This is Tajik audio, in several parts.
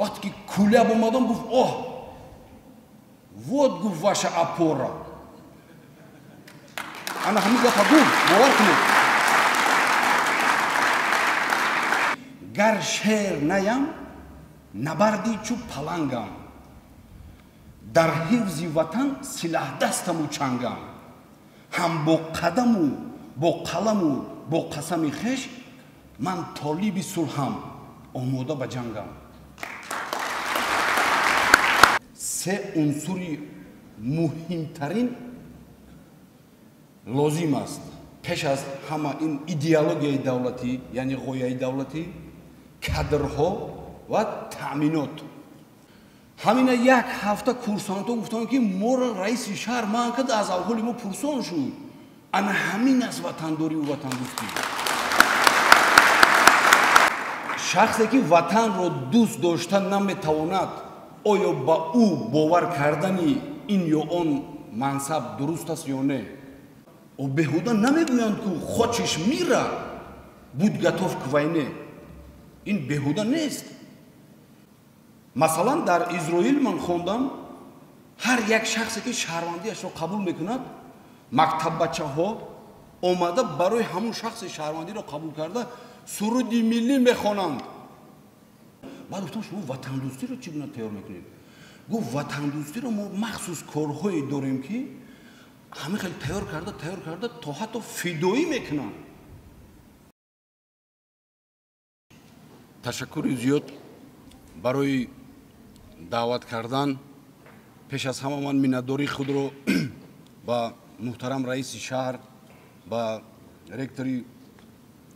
Вақте ки Кӯляб омадам, гуфт: оҳ, вот, гуфт, ваша опора. Ана ҳамин гапа гуфт, бовар кунед. Гар шер наям, набарди чу палангам, дар ҳифзи ватан силаҳдастаму чангам, ҳам бо қадаму бо қаламу бо қасами хеш ман толиби сулҳам, омода ба ҷангам. Се унсури муҳимтарин лозим аст. Пеш аз ҳама ин идеологияи давлатӣ, яъне ғояи давлатӣ, кадрҳо ва таъминот. Ҳамина як ҳафта курсантҳо гуфтанд, ки моро раиси шаҳр манъ кард, аз аҳволи мо пурсон шуд. Ана ҳамин аст ватандориву ватандӯстӣ. Шахсе ки ватанро дӯст дошта наметавонад, оё ба ӯ бовар кардани ин ё он мансаб дуруст аст ё не? О беҳуда намегӯянд, ку хочешь мира, будь готов к войне. Ин беҳуда нест. Масалан, дар Изроил ман хондам, ҳар як шахсе ки шаҳрвандиашро қабул мекунад, мактаббачаҳо омада барои ҳамун шахси шаҳрвандиро қабул карда суруди миллӣ мехонанд. Баъд гуфтам, шумо ватандӯстиро чӣ гуна тайёр мекунед? Гуфт, ватандӯстиро мо махсус корҳое дорем, ки ҳамин хел тайёр карда, тайёр карда, то ҳатто фидоӣ мекунанд. Ташаккури зиёд барои даъват кардан. Пеш аз ҳама ман миннатдории худро ба муҳтарам раиси шаҳр, ба ректори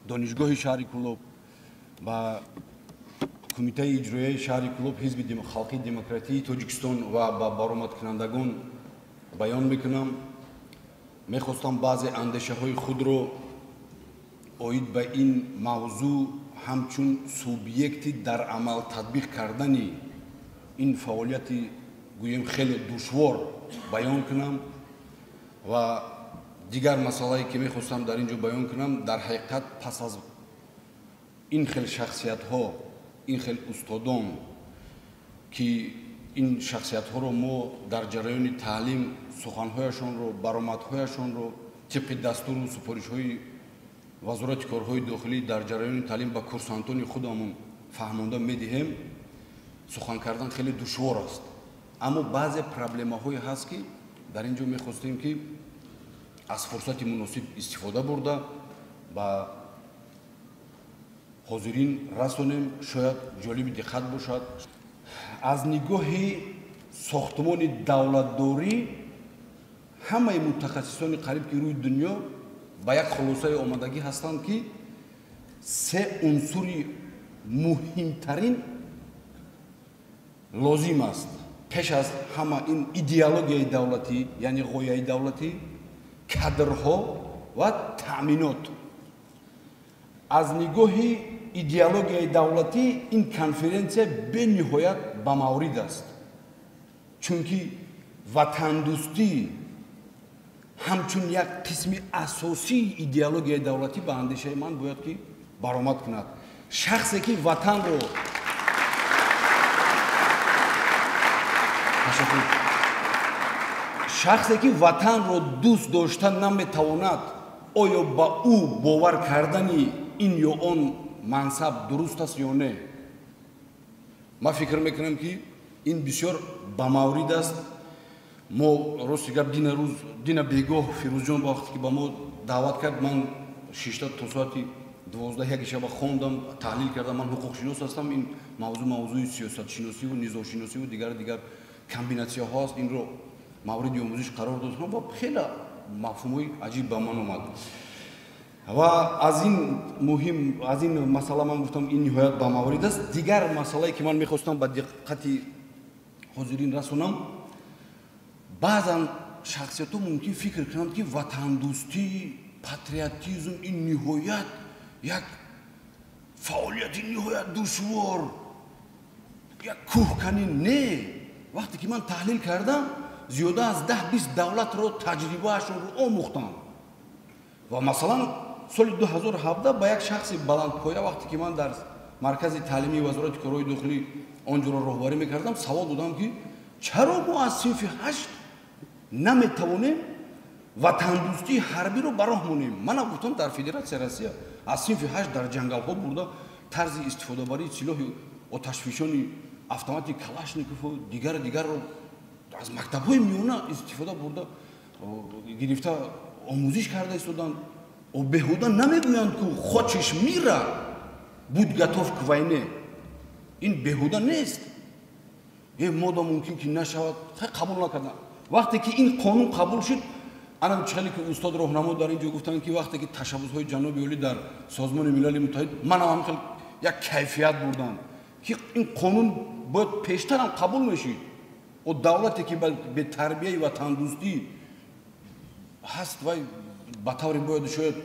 донишгоҳи шаҳри Кӯлоб, ба кумитаи иҷроияи шаҳри Кӯлоб, ҳизби халқии демократии Тоҷикистон ва ба баромадкунандагон баён мекунам. Мехостам баъзе андешаҳои худро оид ба ин мавзӯъ ҳамчун субъекти дар амал татбиқ кардани ин фаъолияти, гӯем, хеле душвор баён кунам. Ва дигар масъалае ки мехостам дар ин ҷо баён кунам, дар ҳақиқат пас аз ин хел шахсиятҳо, ин хел устодон, ки ин шахсиятҳоро мо дар ҷараёни таълим суханҳояшонро, баромадҳояшонро тибқи дастуру супоришҳои вазорати корҳои дохилӣ дар ҷараёни таълим ба курсантони худамон фаҳмонда медиҳем, сухан кардан хеле душвор аст. Аммо баъзе проблемаҳое ҳаст, ки дар ин ҷо мехостем, ки аз фурсати муносиб истифода бурда ба ҳозирин расонем, шояд ҷолиби диққат бошад. Аз нигоҳи сохтмони давлатдорӣ ҳамаи мутахассисони қариб ки рӯи дунё ба як хулосаи омадагӣ ҳастанд, ки се унсури муҳимтарин лозим аст. Пеш аз ҳама ин идеологияи давлатӣ, яъне ғояи давлатӣ, кадрҳо ва таъминот. Аз нигоҳи идеологияи давлатӣ ин конференсия бениҳоят ба маврид аст, чунки ватандӯстӣ ҳамчун як қисми асосии идеологияи давлатӣ ба андешаи ман бояд ки баромад кунад. Шахсе ки ватанро шахсе ки ватанро дӯст дошта наметавонад, оё ба ӯ бовар кардани ин ё он мансаб дуруст аст ё не? Ман фикр мекунам, ки ин бисёр ба маврид аст. Мо рости гап дина рӯз, дина бегоҳ Фирӯзҷон ба вақте ки ба мо даъват кард, ман шишта то соати 12-1 шаба хондам, таҳлил кардам. Ман ҳуқуқшинос ҳастам. Ин мавзӯъ мавзӯи сиёсатшиносиву низомшиносиву дигар дигар комбинатсияҳо аст. Инро мавриди омӯзиш қарор додам ва хеле мафҳумҳои аҷиб ба ман омад. Ва аз ин муҳим, аз ин масъала ман гуфтам, ин ниҳоят ба маврид аст. Дигар масъалае ки ман мехостам ба диққати ҳозирин расонам, баъзан шахсиятҳо мумкин фикр кунанд, ки ватандӯстӣ, патриотизм ин ниҳоят як фаъолияти ниҳоят душвор, як кӯҳканӣ. Не, вақте ки ман таҳлил кардам, зиёда аз 10-20 давлатро таҷрибаашонро омӯхтам. Ва масалан, соли 2017 ба як шахси баландпоя, вақте ки ман дар маркази таълимии Вазорати корҳои дохилӣ он ҷоро роҳбарӣ мекардам, савол додам, ки чаро мо аз синфи 8 наметавонем ватандӯстии ҳарбиро ба роҳ монем? Манам гуфтам, дар Федератсияи Россия аз синфи 8 дар ҷангалҳо бурда тарзи истифодабарии силоҳи оташфишони автомати Калашникову дигару дигарро аз мактабҳои миёна истифода бурда гирифта омӯзиш карда истоданд. Беҳуда намегӯянд, ку «Хочешь мира, будь готов к войне». Ин беҳуда нест. Е мода мумкин ки нашавад, қабул накардам. Вақте ки ин қонун қабул шуд, анам чихеле ки устод роҳнамо дар ин ҷо гуфтанд, ки вақте ки ташаббусҳои ҷаноби олӣ дар Созмони Милали Муттаҳид, манам ҳам хел як кайфият бурдам, ки ин қонун бояд пештарам қабул мешид. О давлате ки бетарбияи ватандӯстӣ ҳаст, вай ба тавре бояд шояд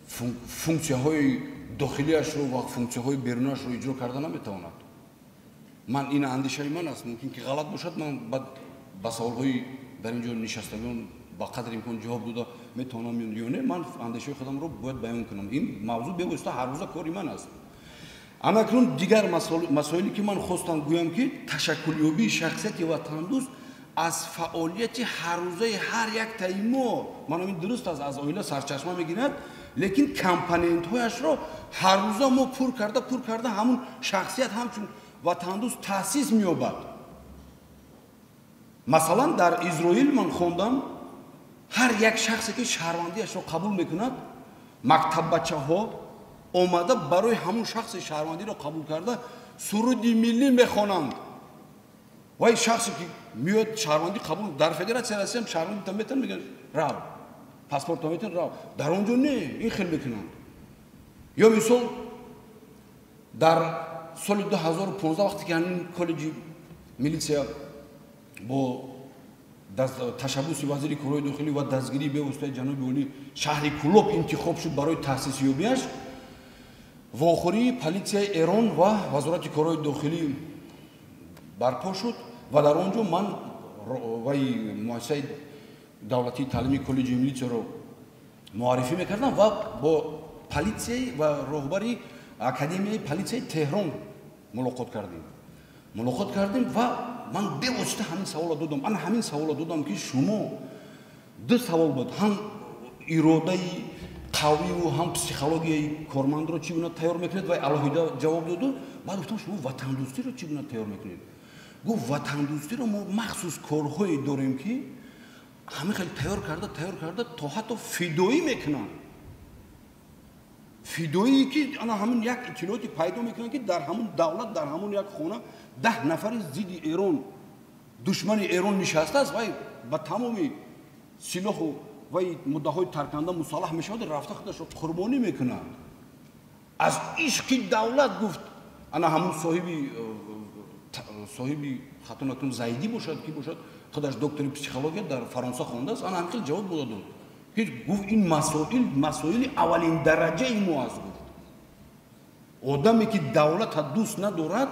функсияҳои дохилиашро ва функсияҳои берунашро иҷро карда наметавонад. Ман ин андешаи ман аст, мумкин ки ғалат бошад. Ман ба саволҳои дар ин ҷо нишастагон ба қадри имкон ҷавоб дода метавонам ё не, ман андешаи худамро бояд баён кунам. Ин мавзӯъ бевосита ҳаррӯза кори ман аст. Анакнун дигар масоиле ки ман хостам гӯям, ки ташаккулёбии шахсияти ватандӯст аз фаъолияти ҳаррӯзаи ҳар яктаи мо, манам ин дуруст аст, аз оила сарчашма мегирад, лекин компонентҳояшро ҳаррӯза мо пур карда, пур карда, ҳамун шахсият ҳамчун ватандӯст таъсис меёбад. Масалан, дар Изроил ман хондам, ҳар як шахсе ки шаҳрвандиашро қабул мекунад, мактаббачаҳо омада барои ҳамун шахси шаҳрвандиро қабул карда суруди миллӣ мехонанд. Вай шахсе ки меояд шаҳрвандӣ қабул, дар Федератсияи Россиям шаҳрвандита метан, мегӯянд рав, паспорта метан, рав. Дар он ҷо не, ин хел мекунанд. Ё мисол, дар соли 2015, вақте ки ҳамин коллеҷи милитсия бо ташаббуси вазири корҳои дохилӣ ва дастгирии бевоситаи ҷаноби олӣ шаҳри Кӯлоб интихоб шуд барои таъсисёбиаш, вохӯрии политсияи Эрон ва Вазорати корҳои дохилӣ барпо шуд ва дар он ҷо ман вай муассисаи давлатии таълимии коллеҷи милитсияро муаррифӣ мекардам ва бо политсияи ва роҳбари академияи политсияи Теҳрон мулоқот кардем ва ман бевосита ҳамин саволро додам, ана ҳамин саволро додам, ки шумо, ду савол буд, ҳам иродаи қавиву ҳам психологияи кормандро чӣ гуна тайёр мекунед, вай алоҳида ҷавоб доду. Баъд гуфтам, шумо ватандӯстиро чӣ гуна тайёр мекунед? Гуфт, ватандӯстиро мо махсус корҳое дорем, ки ҳамин хел тайёр карда, тайёр карда, то ҳатто фидоӣ мекунанд. Фидоие ки ана ҳамин як иттилооте пайдо мекунанд, ки дар ҳамун давлат, дар ҳамун як хона 10 нафари зидди Эрон, душмани Эрон нишастааст, вай ба тамоми силоҳу вай муддаҳои тарканда мусаллаҳ мешавад, рафта худашро қурбонӣ мекунад аз ишқи давлат, гуфт. Ана ҳамун соҳиби, хато накунам, Зайдӣ бошад, ки бошад, худаш доктори психология дар Фаронса хондааст, ана ҳамин хел ҷавоб дода дод. Гуфт, ин масоил масоили аввалин дараҷаи мо аст. Гуфт, одаме ки давлата дӯст надорад,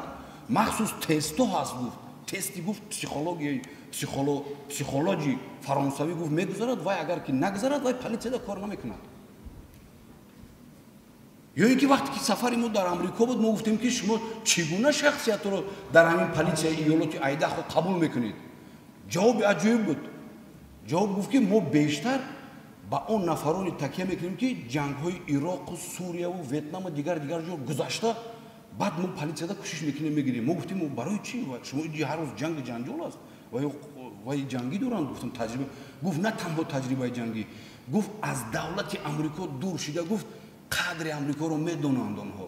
махсус тестҳо ҳаст, гуфт, тести, гуфт, психологияи психологи фаронсавӣ, гуфт, мегузарад. Вай агар ки нагузарад, вай политсияда кор намекунад. Ё ин ки вақте ки сафари мо дар Амрико буд, мо гуфтем, ки шумо чӣ гуна шахсиятро дар ҳамин политсияи иёлоти Айдахо қабул мекунед? Ҷавоби аҷоиб буд. Ҷавоб гуфт, ки мо бештар ба он нафароне такя мекунем, ки ҷангҳои Ироқу Сурияву Ветнаму дигар дигар ҷо гузашта, баъд мо политсияда кӯшиш мекунем, мегирем. Мо гуфтем, барои чӣ шумо ҳар рӯз ҷанги ҷанҷол аст, вай ҷангӣ доранд, гуфтам, таҷриба. Гуфт, на танҳо таҷрибаи ҷангӣ, гуфт, аз давлати Амрико дур шида, гуфт, қадри Амрикоро медонанд онҳо.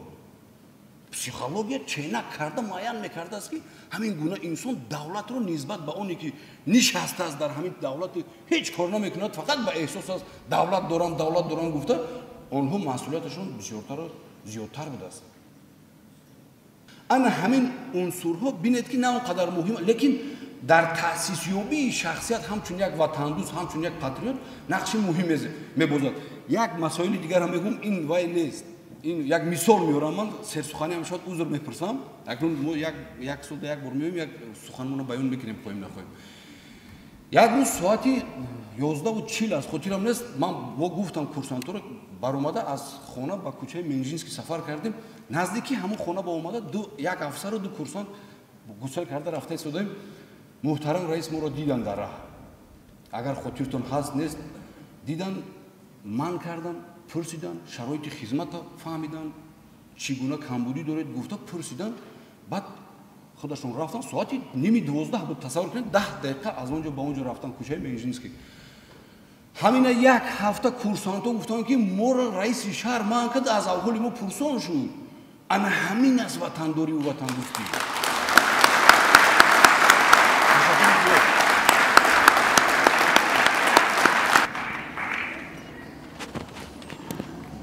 Психология ченак карда муайян мекардааст, ки ҳамин гуна инсон давлатро нисбат ба оне ки нишастааст дар ҳамин давлати, ҳеҷ кор намекунад, фақат ба эҳсос аст, давлат дорам, давлат дорам гуфта, онҳо масъулияташон бисёртару зиёдтар будааст. Ана ҳамин унсурҳо, бинед, ки на он қадар муҳим, лекин дар таъсисёбии шахсият ҳамчун як ватандӯст, ҳамчун як патриот нақши муҳим мебозад. Як масоили дигарам мегӯм, ин вай нест, ин як мисол меорам. Ман серсуханиам шояд, узр мепурсам. Акнун мо як сол як бор меоем, як суханмонро баён мекунем, хоҳем, нахоҳем. Як рӯз соати 11:40 аз хотирам нест, ман гуфтам курсантҳоро баромада аз хона ба кӯчаи Менжинский сафар кардем. Наздики ҳамон хона ба омада як афсару ду курсант гусел карда рафта истодаем. Муҳтарам раис моро дидан дар раҳ. Агар хотиртон ҳаст нест, дидан, ман кардан, пурсидан, шароити хизматро фаҳмидан, чӣ гуна камбудӣ доред гуфта пурсидан. Баъд худашон рафтан, соати 11:30 буд, тасаввур кунед, 10 дақиқа аз он ҷо ба он ҷо рафтан, кӯчаи Менжинский. Ҳамина як ҳафта курсантҳо гуфтанд, ки моро раиси шаҳр манъ кард, аз аҳволи мо пурсон шуд. Ана ҳамин аст ватандориву ватандӯстӣ.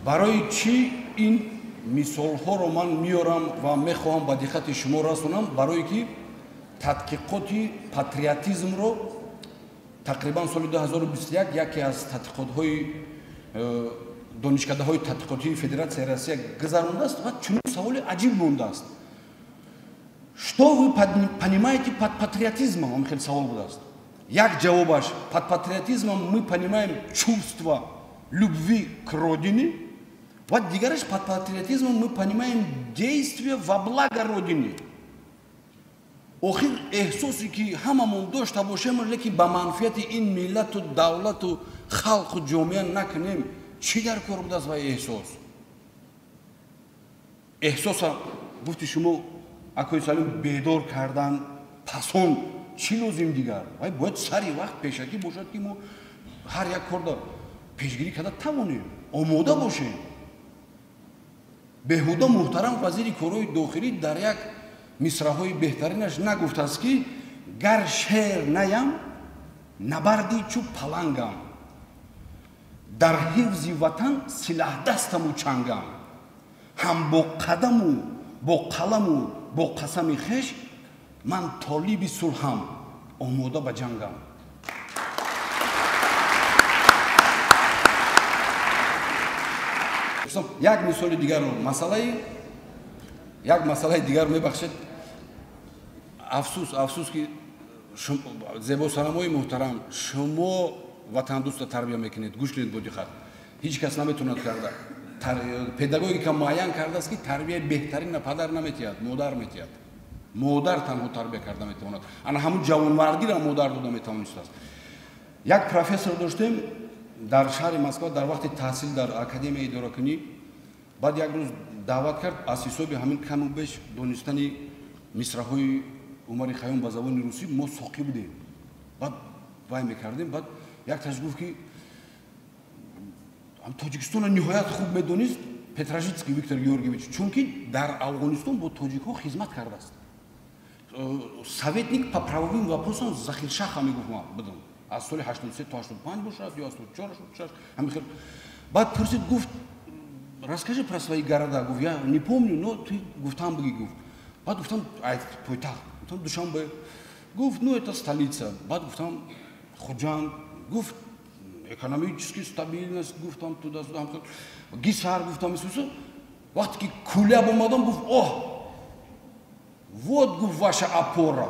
Барои чӣ ин мисолҳоро ман меорам ва мехоҳам ба диққати шумо расонам? Барое ки тадқиқоти патриотизмро тақрибан соли 2021 яке аз тадқиқотҳои донишкадаҳои тадқиқотии Федератсияи Россия гузарондааст ва чунин саволи аҷиб мондааст. Что вы понимаете под патриотизмом? Он хеле савол будааст. Як ҷавобаш: под патриотизмом мы понимаем чувство любви к родине, ва дигараш: под патриотизмом мы понимаем действие во благо родине. Охир эҳсосе ки ҳамамон дошта бошем, лекин ба манфиати ин миллату давлату халқу ҷомеа накунем, чӣ дар кор будааст вай эҳсос? Эҳсоса гуфти шумо, акои Салим, бедор кардан пасон чӣ лозим дигар? Вай бояд сари вақт пешакӣ бошад, ки мо ҳар як корда пешгирӣ карда тавонем, омода бошем. Беҳуда муҳтарам вазири корҳои дохилӣ дар як мисраҳои беҳтаринаш нагуфтааст, ки гар шер наям, набарди чу палангам, дар ҳифзи ватан силаҳдастаму чангам, ҳам бо қадаму бо қаламу бо қасами хеш ман толиби сулҳам, омода ба ҷангам. Як мисоли дигарро, як масъалаи дигар мебахшед. Афсӯс, афсӯс ки зебосанамои муҳтарам, шумо ватандӯстро тарбия мекунед. Гӯш кунед бо диққат. Ҳеҷ кас наметавонад карда. Педагогика муайян кардааст, ки тарбияи беҳтаринро падар наметиҳад, модар метиҳад. Модар танҳо тарбия карда метавонад. Ана ҳамун ҷавонмардиро модар дода метавонистааст. Як профессор доштем дар шаҳри Москва дар вақти таҳсил дар академияи идоракунӣ. Баъд як рӯз даъват кард, аз ҳисоби ҳамин каму беш донистани мисраҳои Умари Хайём ба забони русӣ мо соқӣ будем. Баъд вай мекардем. Баъд якташ гуфт, ки Тоҷикистонро ниҳоят хуб медонист, Петражицкий Виктор Георгиевич, чунки дар Афғонистон бо тоҷикҳо хизмат кардааст. Советник по правовым вопросам Захиршаха мегуфт ман будам. Аз соли 83 то 85 бошад ё аз 84 86, ҳамин хел. Баъд пурсид, гуфт: расскажи про свои города. Гуфт: я не помню, но ты гуфтам бигӣ, гуфт. Баъд гуфтам: пойтахт. Гуфтам: Душанбе. Гуфт: ну это столица. Баъд гуфтам: Хуҷанд. Гуфт: экономический стабильность, гуфтам, туда-сюда. Гисар гуфтам, исусу. Вақте ки Куляб омадам, гуфт: оҳ, вот, гуфт, ваша опора.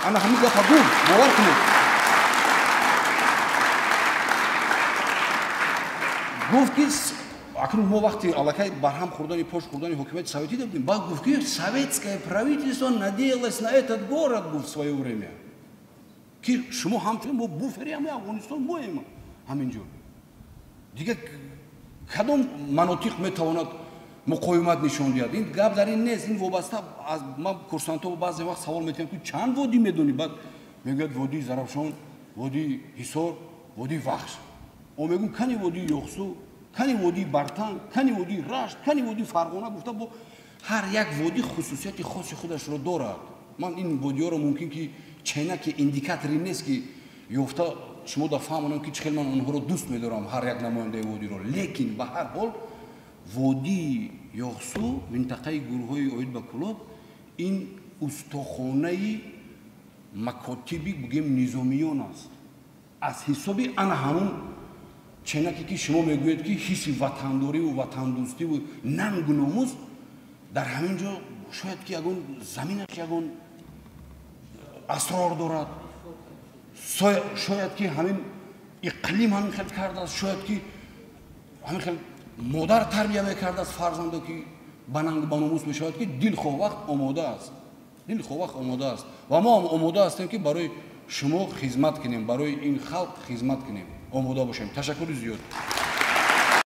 Ана ҳамин гапа гуфт, бовар кунед. Гуфт, ки акнун мо вақти аллакай барҳам хӯрдани, пош хӯрдани ҳокимияти советӣ будем. Баъд гуфт, ки советское правительство надеялось на этот город, гуфт, в свое время, ки шумо ҳамчунин мо буфери ҳамаи Афғонистон моем. Ҳамин ҷо дигар кадом манотиқ метавонад муқовимат нишон диҳад? Ин гап дар ин нест, ин вобаста аз ман курсантҳо баъзе вақт савол метиҳам, ки чанд водӣ медонӣ? Баъд мегӯяд: водии Зарафшон, водии Ҳисор, водии Вахш. О, мегӯм: кани водии Ёхсу, кани водии Бартанг, кани водии Рашт, кани водии Фарғона? Гуфта, бо ҳар як водӣ хусусияти хоси худашро дорад. Ман ин водиҳоро мумкин ки ченаки индикатори нест, ки ёфта шумо да фаҳмонам, ки чӣ хел ман онҳоро дӯст медорам, ҳар як намояндаи водиро. Лекин ба ҳар ҳол водии Ёхсу, минтақаи гурӯҳҳои оид ба Кулоб, ин устохонаи макотиби, бигӯем, низомиён аст. Аз ҳисоби ана ҳамун ченаке, ки шумо мегӯед, ки ҳисси ватандориву ватандӯстиву нангу номус дар ҳамин ҷо шояд ки ягон заминаш ягон Асрор дорад. Шояд ки ҳамин иқлим ҳамин хел кардааст, шояд ки ҳамин хел модар тарбия мекардааст фарзандо, ки ба нанг, ба номус мешавад, ки дилхоҳ вақт омода аст, дилхоҳ вақт омода аст. Ва мо ҳам омода ҳастем, ки барои шумо хизмат кунем, барои ин халқ хизмат кунем, омода бошем. Ташаккури зиёд.